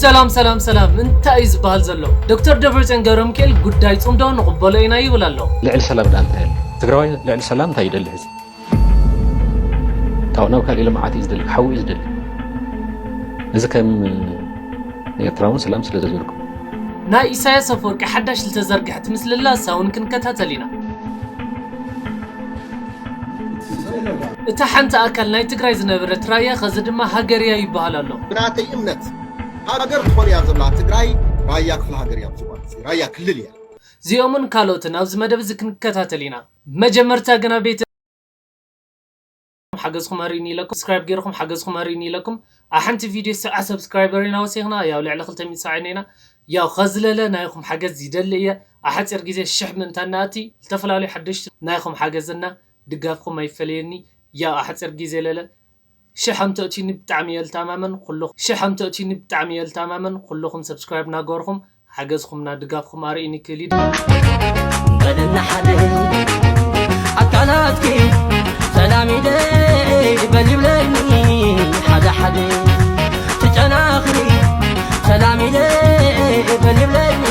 ሰላም ሰላም ሰላም፣ እንታይ እዩ ዝበሃል ዘሎ? ዶክተር ደብረፅዮን ገብረ ሚካኤል ጉዳይ ፅምዶ ንቕበሎ ኢና ይብል ኣሎ። ልዕሊ ሰላም ደኣ እንታይ ኣሎ? ትግራዋይ ልዕሊ ሰላም እንታይ ይደሊ ሕዚ? ታው ናብ ካልእ ልምዓት እዩ ዝደሊ፣ ሓዊ እዩ ዝደሊ። እዚ ከም ንኤርትራ እውን ሰላም ስለ ዘዝበልኩም። ናይ ኢሳያስ ኣፈወርቂ ሓዳሽ ዝተዘርግሐት ምስልላ እሳ እውን ክንከታተል ኢና። እታ ሓንቲ ኣካል ናይ ትግራይ ዝነበረት ራያ ኸዚ ድማ ሃገርያ ይበሃል ኣሎ። ብናተይ እምነት ሃገር ትኾን እያ ዘላ ትግራይ። ራያ ክፍለ ሃገር እያ ኣብዚ እዋን እዚ፣ ራያ ክልል እያ። እዚኦምን ካልኦትን ኣብዚ መደብ እዚ ክንከታተል ኢና። መጀመርታ ግና ቤተ ሓገዝኩም ኣርእኒ ኢለኩም፣ subscribe ገይርኩም ሓገዝኩም ኣርእኒ ኢለኩም። ኣብ ሓንቲ ቪድዮ ሰብዓ subscriber ኢና ወሲኽና፣ ያው ልዕሊ ክልተ ሚእቲ ሰብዓ ኢና። ያው ኸዝለለ ናይኹም ሓገዝ ይደሊ እየ። ኣሓፂር ግዜ ሽሕ ምእንታ እናእቲ ዝተፈላለዩ ሓደሽቲ ናይኹም ሓገዝና ድጋፍኩም ኣይፈለየኒ። ያው ኣሓፂር ግዜ ለለ ሽሕ ኣምተእትዩኒ ብጣዕሚ እየ ልተኣማመን ኩሉ ሽሕ ኣምተእትዩኒ ብጣዕሚ እየ ልተኣማመን ኩልኹም subscribe ናገርኹም ሓገዝኹምና ድጋፍኹም ኣርእኒ ክሊድ። በልና ሓደ ኣካላትኪ ሰላም ኢለ በል ይብለኒ ሓደ ሓደ ትጨናኽሪ ሰላም ኢለ በል ይብለኒ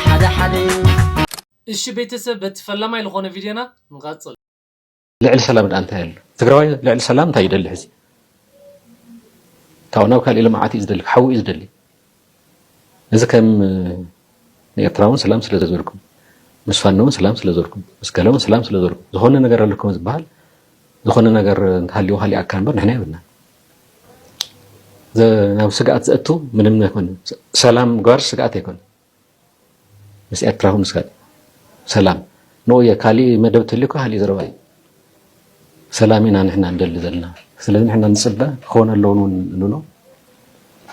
ሓደ ሓደ እሺ ቤተሰብ በቲ ፈላማይ ልኾነ ቪድዮና ንቐጽል። ልዕሊ ሰላም ደኣ እንታይ ኣሎ? ትግራዋይ ልዕሊ ሰላም እንታይ ይደሊ ሕዚ? ታው ናብ ካልእ ልምዓት እዩ ዝደሊ፣ ሓዊ እዩ ዝደሊ። እዚ ከም ንኤርትራ እውን ሰላም ስለ ዘዝበልኩም፣ ምስ ፋኖ እውን ሰላም ስለ ዝበልኩም፣ ምስ ገለ እውን ሰላም ስለ ዝበልኩም፣ ዝኾነ ነገር ኣለኩም ዝበሃል ዝኾነ ነገር እንተሃልዩ ካሊእ ኣካል እምበር ንሕና የብልና። ናብ ስግኣት ዘእቱ ምንም ኣይኮነ። ሰላም ምግባር ስግኣት ኣይኮነ። ምስ ኤርትራ እውን ስጋእ ሰላም ንኡ እየ። ካሊእ መደብ ተልዩካ ካሊእ ዘረባ እዩ። ሰላም ኢና ንሕና ንደሊ ዘለና። ስለዚ ንሕና ንፅበ ክኾነ ኣለዎ እውን ንብሎ።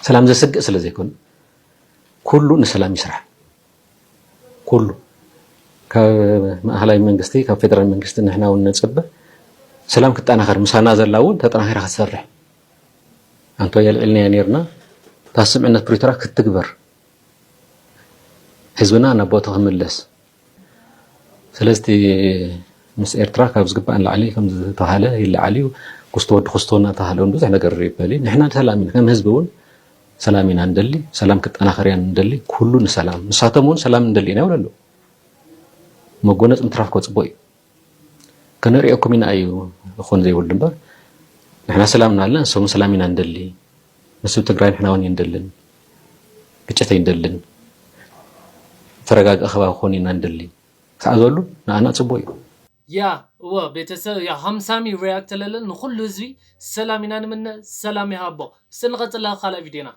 ሰላም ዘስግእ ስለ ዘይኮነ ኩሉ ንሰላም ይስራሕ። ኩሉ ካብ ማእኸላይ መንግስቲ ካብ ፌደራል መንግስቲ ንሕና እውን ንፅበ ሰላም ክጠናኸር ምሳና ዘላ እውን ተጠናኺራ ክትሰርሕ ኣንቶ የልዒልናያ ነይርና። እታ ስምዕነት ፕሪቶርያ ክትትግበር ህዝብና ናብ ቦትኡ ክምለስ። ስለዚ ምስ ኤርትራ ካብ ዝግባእ ንላዕሊ ከም ዝተባህለ ይለዓል እዩ። ኩስቶ ወዲ ኩስቶ እናተባህለ እውን ብዙሕ ነገር ይበል እዩ። ንሕና ሰላም ኢና፣ ከም ህዝቢ እውን ሰላም ኢና ንደሊ፣ ሰላም ክጠናኸር ኢና ንደሊ፣ ኩሉ ንሰላም። ንሳቶም እውን ሰላም ንደሊ ኢና ይብሉ ኣለዉ። መጎነፅ ምትራፍ እኮ ፅቡቅ እዩ። ከነርእየኩም ኢና እዩ ክኾን ዘይብሉ እምበር ንሕና ሰላም እናበልና ንሶም ሰላም ኢና ንደሊ። ምስ ህዝቢ ትግራይ ንሕና እውን ይንደልን ግጭት ኣይንደልን። ተረጋግአ ከባቢ ክኾን ኢና ንደሊ። ክሳዕ ዝበሉ ንኣና ፅቡቅ እዩ። ያ እወ ቤተሰብ ያ ሃምሳሚ react ለለ ንኩሉ ህዝቢ ሰላም ኢና ንምነ ሰላም ይሃቦ። እስቲ ንቐፅል ኣብ ካልእ ቪድዮና።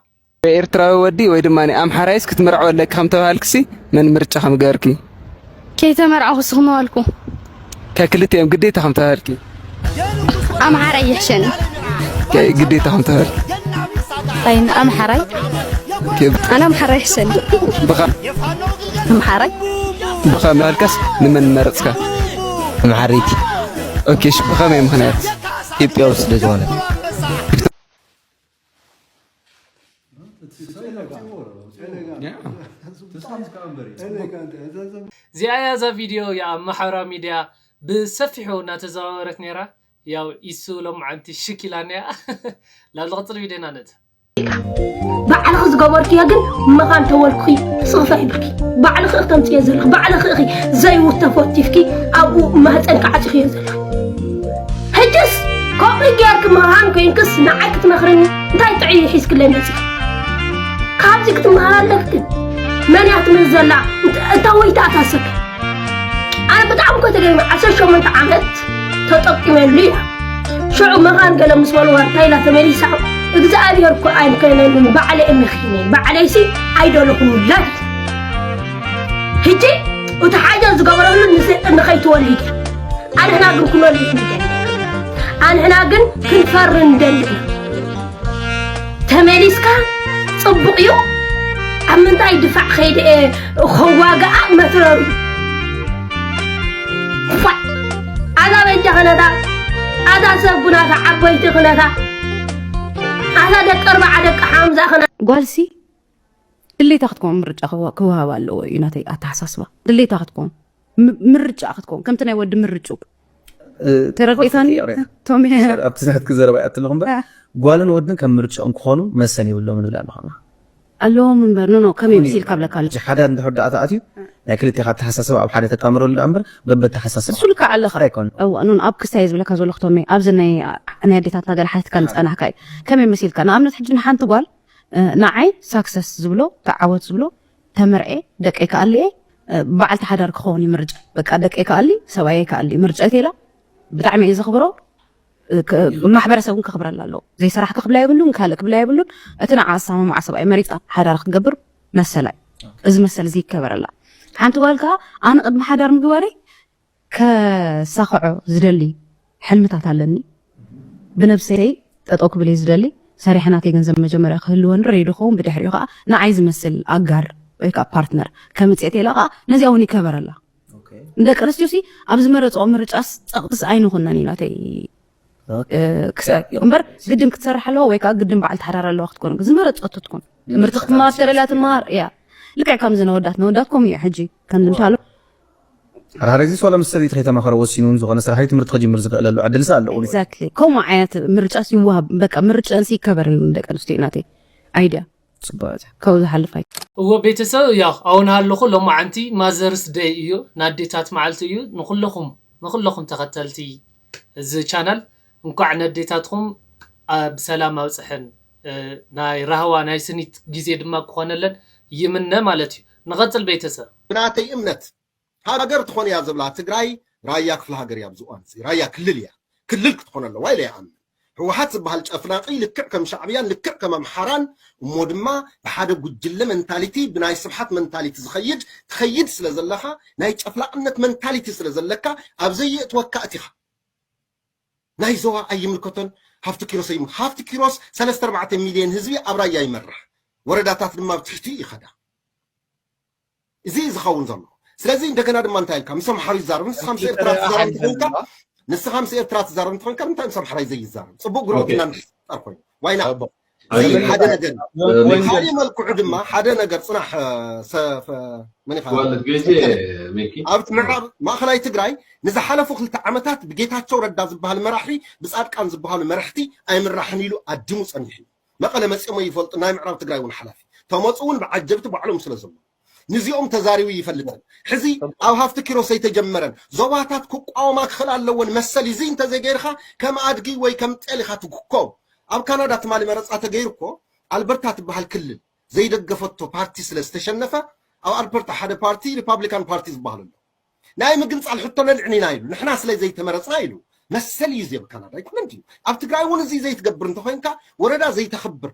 ኤርትራዊ ወዲ ወይ ድማ ኣምሓራይስ ክትምርዖ ኣለኪ ከም ተባሃልክሲ መን ምርጫ ከም ገበርኪ? ከይተመርዓኹ ስኽ ምበልኩ። ከክልቲኦም ግዴታ ከም ተባሃልኪ? ኣምሓራይ ይሕሸኒ። ከ- ግዴታ ከም ተባሃልኪ? ኣይ ኣምሓራይ። ኣነ ኣምሓራይ ይሕሸኒ። ብኻ- ኣምሓራይ። ብኻ ምባልካስ ንመን መረፅካ? ኣምሓረይቲ። ኦኬ፣ እሺ፣ ብኸመይ ምኽንያት? ኢትዮጵያዊ ስለ ዝኾነ። እዚኣ እያ እዛ ቪድዮ እያ ኣብ ማሕበራዊ ሚድያ ብሰፊሑ እናተዘዋወረት ነይራ። ያው ኢሱ ሎምዓንቲ ሽክ ኢላኒ እያ። ናብ ዝቕፅል ቪድዮና ነቲ ባዕልኺ ዝገበርክዮ ግን መኻን ተወልኩኺ ስኽፈ ይብልኪ። ባዕልኺ እኺ ተምፅዮ ዘለኺ፣ ባዕልኺ እኺ ዘይውተፎ ቲፍኪ ኣብኡ ማህፀንኪ ዓፂኽዮ ዘለኺ። ሕጅስ ከምኡ ጌርኪ መኻን ኮይንክስ ንዓይ ክትመኽርኒ እንታይ ጥዕይ ሒዝክለይ መፂኺ? ካብዚ ክትመሃር ኣለኪ ግን መን እያ ትምህር ዘላ? እታ ወይታ እታ ሰብ ኣነ ብጣዕሚ እኮ ተገርመ ዓሰርተ ሸሞንተ ዓመት ተጠቂመሉ እያ። ሽዑ መኻን ገለ ምስ በልዋ እንታይ ኢላ ተመሊሳ እግዚኣብሔር እኮ ኣይምከነንን ባዕለይ እምኺኒ ባዕለይሲ ኣይደለኹን ውላድ። ሕጂ እቲ ሓጀ ዝገበረሉ ንሰይጣን ንኸይትወልድ ኣንሕና ግን ክንወልድ ንደሊ ኣንሕና ግን ክንፈሪ ንደሊ ኢና። ተመሊስካ ፅቡቕ እዩ። ኣብ ምንታይ ድፋዕ ከይደ እየ ከዋግኣ መትረሩ ፋዕ ኣዛ በጃ ክነታ ኣዛ ሰብ ጉናታ ዓበይቲ ክነታ ኣዛ ደቂ ኣርባዓ ደቂ ሓምዛ ክነ ጓልሲ ድሌታ ክትከውን ምርጫ ክወሃብ ኣለዎ እዩ ናተይ ኣተሓሳስባ። ድሌታ ክትከውን ምርጫ ክትከውን ከምቲ ናይ ወዲ ምርጩ ተረዲእካኒ ቶሚ። ኣብቲ ናትኪ ዘረባ እያ ትለኹ እምበር ጓልን ወድን ከም ምርጫኦም ክኾኑ መሰል የብሎም ንብል ኣለኹና። ኣለዎም እምበር፣ ኖ፣ ኖ፣ ከመይ መሲልካ ብለካ ኣሎ። ሕጂ ሓደ እንድሕር ደኣ ተኣትዩ ናይ ክልቴኻ ኣተሓሳስባ ኣብ ሓደ ተጣምረሉ ደኣ እምበር በበተሓሳስባ እሱ ልክዕ ኣለኻ። ኣይኮነ። እዋ፣ ኖ፣ ኖ፣ ኣብ ክስታይ ዝብለካ ዘለኹ ቶሜ፣ ኣብዚ ናይ፣ ናይ ኣዴታትና ገለ ሓቲትካ ንጸናሕካ እዩ። ከመይ መሲልካ? ንኣብነት ሕጂ ንሓንቲ ጓል፣ እ፣ ንዓይ ሳክሰስ ዝብሎ፣ ተዓወት ዝብሎ፣ ተመርዔ፣ ደቀይ ክኣልየ፣ እ፣ በዓልቲ ሓዳር ክኸውን እዩ ምርጫ። በቃ ደቀይ ክኣሊ፣ ሰብኣየይ ክኣሊ፣ ምርጫ እዩ ኢላ። ብጣዕሚ እየ ዘኽብሮ። እ፣ ክ-፣ ማሕበረሰብ እውን ከኽብረላ ኣለዎ። ዘይሰራሕ ክብላ የብሉን፣ ካልእ ክብላ የብሉን። እቲ ንዓ ኣሰማምዓ ሰብኣይ መሪጻ ሓዳር ክትገብር መሰላ እዩ። እዚ መሰል እዚ ይከበረላ። ሓንቲ ጓል ከኣ ኣነ ቅድሚ ሓዳር ምግባረይ ከሳኽዖ ዝደሊ ሕልምታት ኣለኒ። ብነብሰይ ጠጠው ክብል እየ ዝደሊ። ሰሪሐ ናተይ ገንዘብ መጀመርያ ክህልወኒ፣ ሬዲ ክኸውን፣ ብድሕሪኡ ከኣ ንዓይ ዝመስል ኣጋር ወይ ከኣ ፓርትነር ከምጽእ ኢላ ከኣ ነዚኣ እውን ይከበረላ። ንደቂ ኣንስትዮ ሲ ኣብ ዝመረፅኦ ምርጫስ ፀቕጥስ ኣይንኹነን እዩ ናተይ። እ፣ ክስ-፣ እምበር ግድን ክትሰርሕ ኣለዋ ወይ ከዓ ግድን በዓልቲ ሓዳር ኣለዋ ክትኮን፣ ዝመረፀቶ ትኮን። ትምህርቲ ክትመሃር ተደልያ ትመሃር እያ። ልክዕ ከምዚ ነወዳት፣ ነወዳት ከምኡ እዩ ሕጂ ከምዚ እንታሎ ሓራረጊ ሶ ለምሳሌ ተኸይተማኸረ ወሲኑን ዝኾነ ስራሕ ትምህርቲ ክጅምር ዝኽእለሉ ዕድል ሳ ኣለዎ። ኤግዛክትሊ ከምኡ ዓይነት ምርጫስ ይወሃብ። በቃ ምርጫንስ ይከበረሉ ንደቂ ኣንስትዮ ናተይ ኣይድያ። ጽቡቅ። ካብኡ ዝሓልፍ ኣይ እዎ ቤተሰብ፣ ያው ኣሁን ሃለኹ ሎማዓንቲ ማዘርስ ደይ እዩ፣ ናዴታት መዓልቲ እዩ። ንኩለኹም ንኩለኹም ተኸተልቲ እዚ ቻናል እንኳዕ ነዴታትኩም ኣብ ሰላም ኣብፅሐን። እ፣ ናይ ራህዋ ናይ ስኒት ግዜ ድማ ክኾነለን ይምነ ማለት እዩ። ንቐፅል ቤተሰብ። ብናተይ እምነት ሃገር ትኾን እያ ዝብላ ትግራይ ራያ ክፍለ ሃገር እያ። ኣብዚ እዋን እዚ ራያ ክልል እያ። ክልል ክትኾን ኣለዋ ኢለ ይኣምን። ህወሓት ዝበሃል ጨፍላቂ ልክዕ ከም ሻዕብያን ልክዕ ከም ኣምሓራን እሞ ድማ ብሓደ ጉጅለ መንታሊቲ ብናይ ስብሓት መንታሊቲ ዝኸይድ ትኸይድ ስለ ዘለኻ ናይ ጨፍላቅነት መንታሊቲ ስለ ዘለካ ኣብ ዘየእትወካ እቲኻ ናይ ዞባ ኣይምልከቶን። ሃፍቲ ኪሮስ ኣይም ሃፍቲ ኪሮስ ሰለስተ ኣርባዕተ ሚልዮን ህዝቢ ኣብ ራያ ይመርሕ። ወረዳታት ድማ ኣብ ትሕቲኡ ይኸዳ። እዚ እዩ ዝኸውን ዘሎ። ስለዚ እንደገና ድማ እንታይ ኢልካ ምስ ኣምሓሩ ይዛረብ። ንስኻ ምስ ኤርትራ ትዛረብ እንተኾንካ ንስኻ ምስ ኤርትራ ትዛረብ እንተኾንካ ንምንታይ ምስ ኣምሓራይ ዘይዛረብ? ጽቡቅ ጉርብትና ንሕጸር ኮይኑ ዋይና እዚ ሓደ ነገር እዩ። ብካሊእ መልክዑ ድማ ሓደ ነገር ጽናሕ ሰፈ መን ኢኻ? ኣብ ምዕራብ ማእኸላይ ትግራይ ንዝሓለፉ ክልተ ዓመታት ብጌታቸው ረዳ ዝበሃል መራሒ ብጻድቃን ዝበሃሉ መራሕቲ ኣይምራሕን ኢሉ ኣዲሙ ጸኒሑ እዩ። መቐለ መጺኦም ይፈልጡ። ናይ ምዕራብ ትግራይ እውን ሓላፊ ተመፁ እውን ብዓጀብቲ ባዕሎም ስለ ዘለዉ ንዚኦም ተዛሪቡ ይፈልጠን። ሕዚ ኣብ ሃፍቲ ኪሮስ ኣይተጀመረን። ዞባታት ክቋወማ ክኽእል ኣለወን መሰል እዚ እንተዘይገይርካ ከም ኣድጊ ወይ ከም ጤል ኢኻ ትግኮ። ኣብ ካናዳ ትማሊ መረፃ ተገይሩ እኮ ኣልበርታ ትበሃል ክልል ዘይደገፈቶ ፓርቲ ስለ ዝተሸነፈ ኣብ ኣልበርታ ሓደ ፓርቲ ሪፓብሊካን ፓርቲ ዝበሃል ኣሎ። ናይ ምግንፃል ሕቶ ነልዕን ኢና ኢሉ ንሕና ስለ ዘይተመረፅና ኢሉ መሰል እዩ እዚ ኣብ ካናዳ ኣይኮነን ድዩ? ኣብ ትግራይ እውን እዚ ዘይትገብር እንተኮይንካ ወረዳ ዘይተኽብር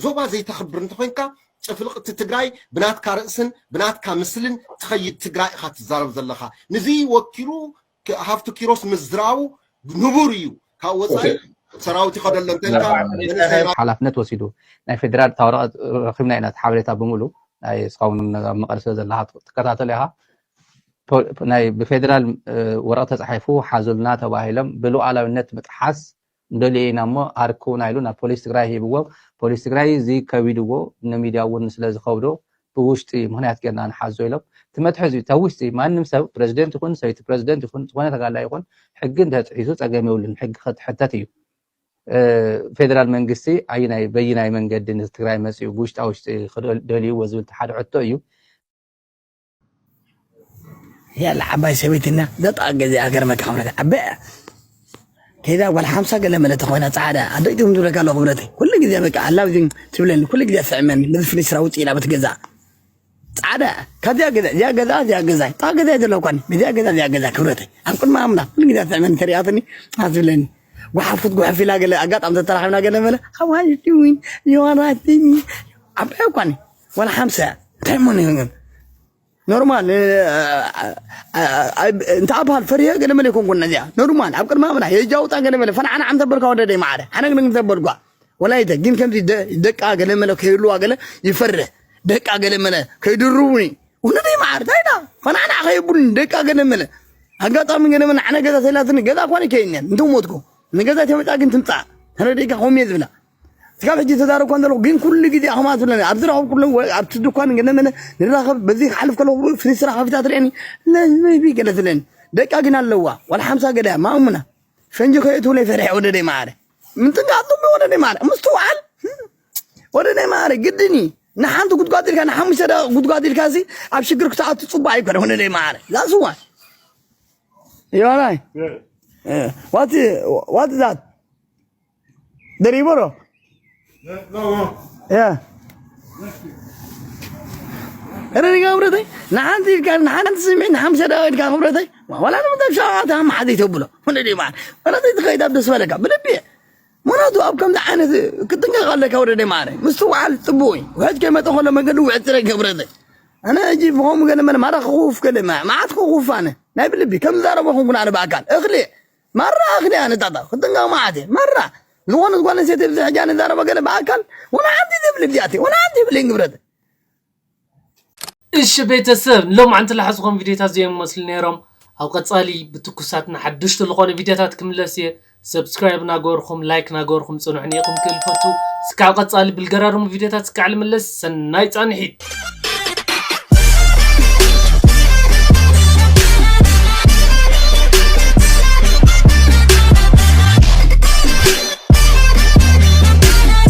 ዞባ ዘይተኽብር እንተኮይንካ ጭፍልቅቲ ትግራይ ብናትካ ርእስን ብናትካ ምስልን ትኸይድ ትግራይ ኢኻ ትዛረብ ዘለኻ። ንዚ ወኪሉ ሃፍቱ ኪሮስ ምዝራቡ ንቡር እዩ። ካብ ወፃኢ ሰራዊት ይኸደሎ እንተልካ መንእሰይ ሓላፍነት ወሲዱ ናይ ፌደራል እታ ወረቐት ረኺብና ኢና እቲ ሓበሬታ ብምሉ ናይ እስኻውን ኣብ መቐለ ስለ ዘለኻ ትከታተሎ ኢኻ። ናይ ብፌደራል ወረቐት ተፃሒፉ ሓዙልና ተባሂሎም ብሉኣላዊነት ምጥሓስ እንደልዮ ኢና እሞ ኣርክቡና ኢሉ ናብ ፖሊስ ትግራይ ሂብዎም። ፖሊስ ትግራይ እዚ ከቢድዎ ንሚድያ እውን ስለ ዝኸብዶ ብውሽጢ ምክንያት ጌርና ንሓዞ ኢሎም እቲ መትሐዚ እዩ። እታ ውሽጢ ማንም ሰብ ፕረዚደንት ይኹን ሰበይቲ ፕረዚደንት ይኹን ዝኾነ ተጋዳላይ ይኹን ሕጊ እንተጥሒሱ ፀገም የብሉን። ሕጊ ክትሕተት እዩ። ፌደራል መንግስቲ ኣይናይ በይናይ መንገዲ ንትግራይ መፅኡ ብውሽጣ ውሽጢ ደልይዎ ዝብል ሓደ ሕቶ እዩ። ያለ ዓባይ ሰበይትና ዘጣ ገዚኣ ገርመካ ክብረት ዓበ ከይዳ ጓል ሓምሳ ገለ መለ ተኾይና ፃዕዳ ኣደቂቶም ዝብለካ ኣለኹ ክብረተይ ኩሉ ግዜ በቃ ኣላብዚ ትብለኒ ኩሉ ግዜ ትስዕመኒ ነዚ ፍልይ ስራ ውፅእ ኢላ በቲ ገዛ ፃዕዳ ካብዚያ ገዛ እዚያ ገዛ እዚያ ገዛ ጣ ገዛ ዘለኳኒ በዚያ ገዛ እዚያ ገዛ ክብረተይ ኣብ ቅድሚ ኣምና ኩሉ ግዜ ትስዕመኒ ተሪኣትኒ ኣትብለኒ ጓሓፉት ጓሓፍ ኢላ ገለ ኣጋጣሚ ተተራኺብና ገለ መለ how are you doing you are right ዓባይ እኳኒ ዋላ ሓምሳ እንታይ ሞ ኖርማል እንተ ኣብሃል ፈሪሀ ገለ መለ ይኮንኩን ነዚኣ ኖርማል ኣብ ቅድማ ምና የጃውጣ ገለ መለ ፈንዓና ዓም ተበልካ ወደደይ ማዕረ ሓነግ ንግ ተበልኳ ወላይተ ግን ከምዚ ደቃ ገለ መለ ከይህልዋ ገለ ይፈርህ ደቃ ገለ መለ ከይድርቡኒ ወደደይ ማዕረ ታይዳ ፈንዓና ከይቡን ደቃ ገለ መለ ኣጋጣሚ ገለ መለ ዓነ ገዛ ተላትኒ ገዛ ኳነ ከይነን እንተ ሞትኩ ንገዛ ተመጻ ግን ትምጻ ተረዲካ ኮሜ ዝብላ ስጋብ ሕጂ ተዛረብኳ ዘለኹ ግን ኩሉ ግዜ ኣኹም ኣትብለኒ ኣብዚ ረኸብ ኩሎም ኣብቲ ድኳን ገለመለ ንራኸብ በዚ ክሓልፍ ከለኹ ፍሪ ስራ ከፊታ ትርእኒ ነዝበይቢ ገለ ትብለኒ ደቃ ግን ኣለዋ ዋላ ሓምሳ ገዳያ ማእሙና ፈንጂ ከየትውለይ ፈሪሐ ወደደይ ማዕረ ምጥንቃቕ ጥቡቅ ወደደይ ማዕረ ምስትውዓል ወደደይ ማዕረ ግድኒ ንሓንቲ ጉድጓድ ኢልካ ንሓሙሽተ ደቂቕ ጉድጓድ ኢልካ ሲ ኣብ ሽግር ክትኣቱ ጽቡቅ ኣይኮነ። ሆነ ደይ ማዓረ ዛስዋ ይባላይ what what that ደሪቦሮ ያ ረኒ ጋብረተይ ንሓንቲ ኢልካ ንሓንቲ ስምዒ ንሓሙሽተ ደቂቕ ኢልካ ክብረተይ ዋላ ንምንታይ ሻዋት ኣማሓዘይ ተብሎ ሆነ ደይ ማዓረ ወላ ዘይትኸይድ ኣብ ደስ በለካ ብልቢ ምክንያቱ ኣብ ከምዚ ዓይነት ክትጥንቀቕ ኣለካ ወደ ደማረ ምስትውዓል ጽቡቕ እዩ ውሕጅ ከይመጠ ከሎ መንገዲ ውሕጅ ጽረ ገብረተ ኣነ እጂ ብኸምኡ ገለ መለ ማራ ክኹፍ ገለ መዓት ክኹፍ ኣነ ናይ ብልቢ ከም ዝዛረበ ኹንኩን ኣነ ብኣካል እኽሊ ማራ እኽሊ ኣነ ጣጣ ክጥንቀቕ መዓት እየ ማራ ዝኾነ ዝጓነ ሴት ብዚ ሕጂ ኣነ ዛረበ ገለ ብኣካል ወላ ሓንቲ ዘይብሊ ዲያቴ ወላ ሓንቲ ይብለኝ ግብረተ እሺ ቤተሰብ ሎም ዓንቲ ለሓዝኾም ቪዲዮታት እዚኦም መስሉ ነይሮም ኣብ ቀጻሊ ብትኩሳት ንሓድሽቲ ዝኾነ ቪዲዮታት ክምለስ እየ ሰብስክራይብ ናገበርኩም ላይክ ናገበርኩም ጽኑሕኒ ኢኹም ክልፈቱ ስካብ ቀጻሊ ብልገራርሙ ቪዲዮታት ስካዕ ልምለስ ሰናይ ጻንሒት